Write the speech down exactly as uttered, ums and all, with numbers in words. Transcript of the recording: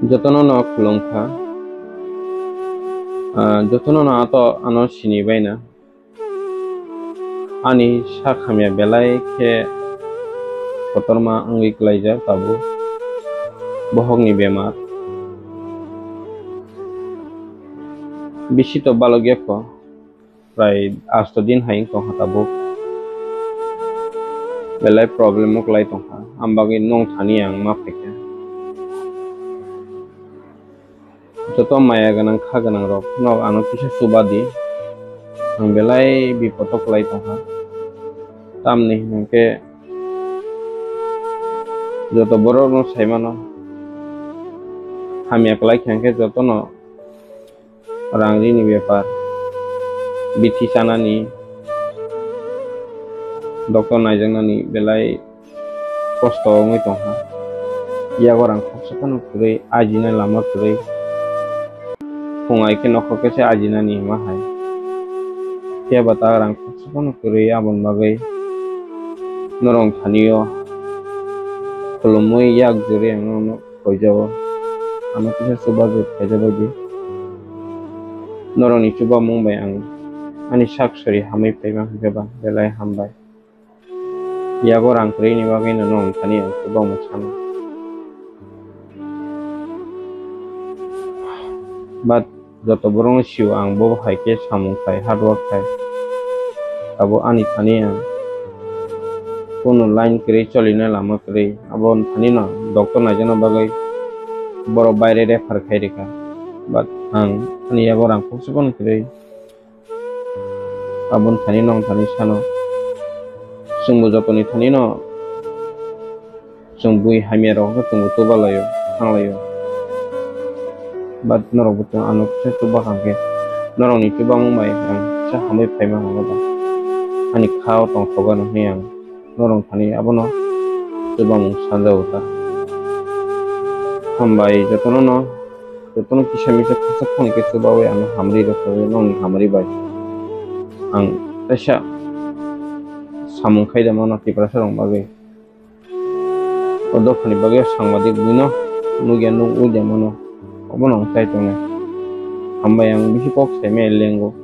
Jotono no khulumkha. Ah, jotono no ato ano sini baina. Ani sak hamya belai khe kotorma wngwi klaijak tabuk. Bohokni bemar. Bisi to balok ya kho. Prai asto din hai wng tongkha tabuk. Belai problem o kwlai tongkha. Am bagwi nong thani ang ma phaikha. Joto maya gwnang kha gwnang rok no ano kisa chuba di. Ang belai bipot o kwlai tongkha. Tamni hwnkhe joto borok no sai mano. Hamya kwlai kha hwnkhe joto no rang rini bepar, bithi chanani, doctor naijaknani belai kosto wngwi tongkha. Yago rang khoksa phano kwrwi, ajina lama kwrwi. Phung ai khe nokhor khe se ajinani hima hai. Phiya ba ta rang khoksa phano kwrwi, aboni bagwi norok thani o khulumwi yak juri ang nono khoijao. Ano kisa chubachu khaijak bai di. Norokni chubamung bai ang ani sak sori hamwi phaima hwnkhe ba belai hambai. Yago rang kwrwini bagwi no norok thani ang chubamung sano. But joto borokno sio ang bo hai khe samung khai, hard work khai. Abo ani thani ang kunu line kwrwi, cholina lama kwrwi. Abo thani no doctor naijakna bagwi borok baire refer khai rikha. But ang ani yago rang khoksa phano kwrwi. Aboni thani nong thani sano. Chwngbo jotoni thani no chwng bui hamya rok khe chwngbo chuba laio, thang laio. But norok bo chwng ano kisa chuba kha khe norokni chubamung bai ang kisa hamwi phaima hwnwi ba ani kha o tongthok gano hwnwi ang norok thani abono chubamung sanjago ta. Hambai jotono no, jotono kisa misa khoroksa khoroknwi khe chubawi ano hamri rw kha nongni hamri bai. Ang kaisa samung khai da mano Tiprasa rok bagwi. O dophani bagwi sangbadik buino nukya nuk ui da mano. Obono ang chai tongnai. Hambai ang bisi kok saimaya lengo.